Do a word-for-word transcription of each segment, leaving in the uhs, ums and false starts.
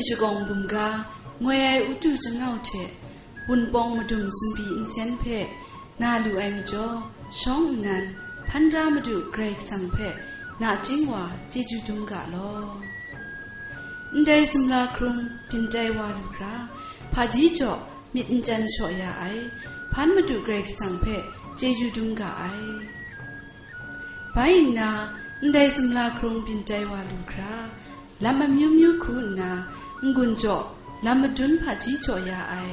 Shagawng bumga, ngoi ai utu jangau hte, Wunpawng madum sumbi nsen hpe na lu ai majaw, shawng nnan, hpan da Madu Karai Kasang hpe nachying wa chyeju dum ga law. Ndai sumla hkrung byin tai wa lu hkra, hpaji jaw myit n chyan shaw ya ai, hpan Madu Karai Kasang hpe chyeju dum ga ai. Bai nna, ndai sumla hkrung byin tai wa lu hkra, lam amyu myu hku nna, n-gun jaw, lam madun hpaji jaw ya ai,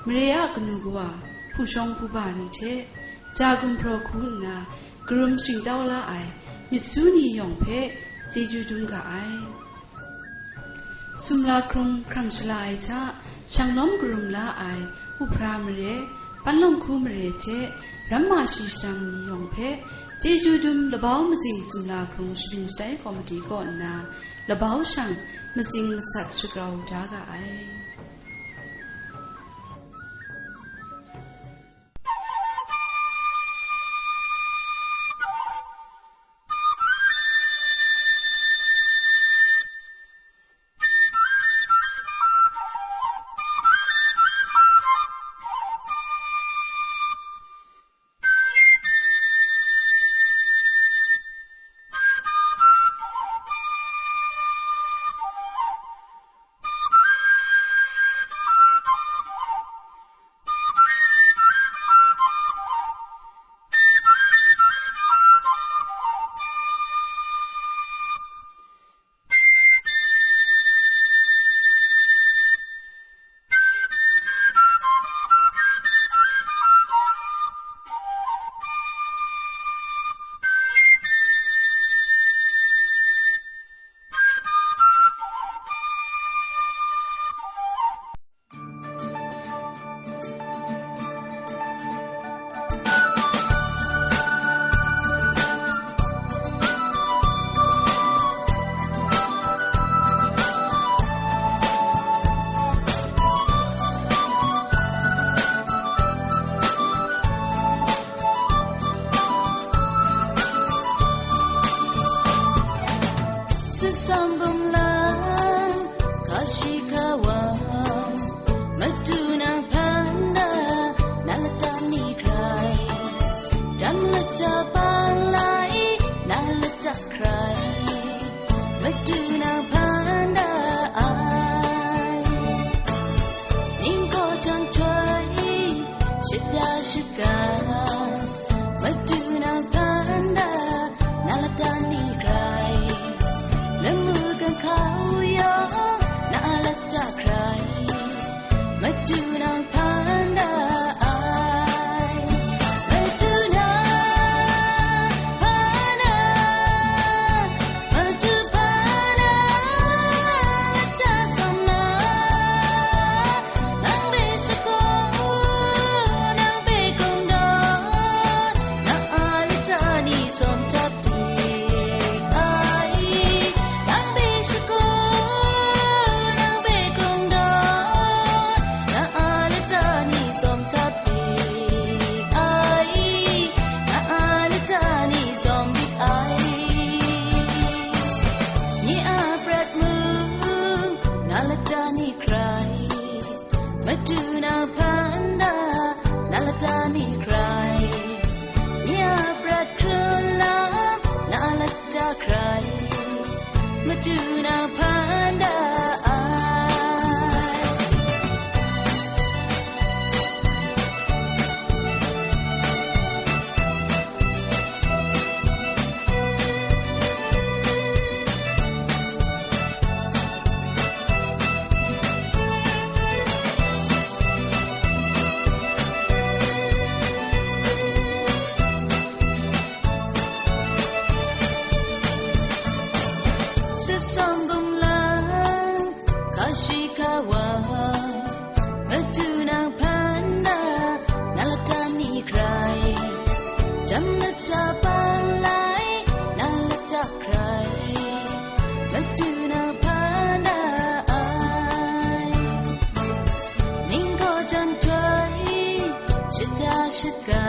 mare a kanu kawa, hpu shawng hpu ba ni hte, ja gumhpraw hku nna, karum shingtau la ai, myit su ni yawng hpe chyeju dum ga ai. Sumla hkrung hkrang shala ai hta, shang lawm karum la ai, Uphra mare, Panlawng hku mare hte, ramma shi shadang ni yawng hpe, chyeju dum labau mazing sumla hkrung shabyin shatai kawmiti kaw nna, labau shang matsing masat shagrau da ga ai. Sasam bum lang, kashi kawam, madu nang hpan da, na lata ni hkrai, dam lata palai, na lata hkrai, madu nang hpan da ai. Ning gaw jang htoi, shapya shaga, madu nang hpan da, na lata ni hkrai, lamu ganhkau yawng, na lata hkrai, madu nang hpan da ai. Madu nang hpan da, madu hpan da, lata sawm na, nang hpe shakawn, nang hpe kungdawn, na a lata ni sawm htap dik ai. Nang hpe shakawn, nang hpe kungdawn, na a lata ni sawm htap dik ai, na a lata ni sawm dik ai. Nye a prat mung, na lata ni hkrai, madu nang hpan da, na lata ni hkrai, nye a prat hkrun lam, na lata hkrai, madu nang hpan da ai. Sasam bum lang, kashi kawam, madu nang hpan da, na lata ni hkrai, dam lata palai, na lata hkrai, madu nang hpan da ai. Ning gaw jang htoi, shapya shaga,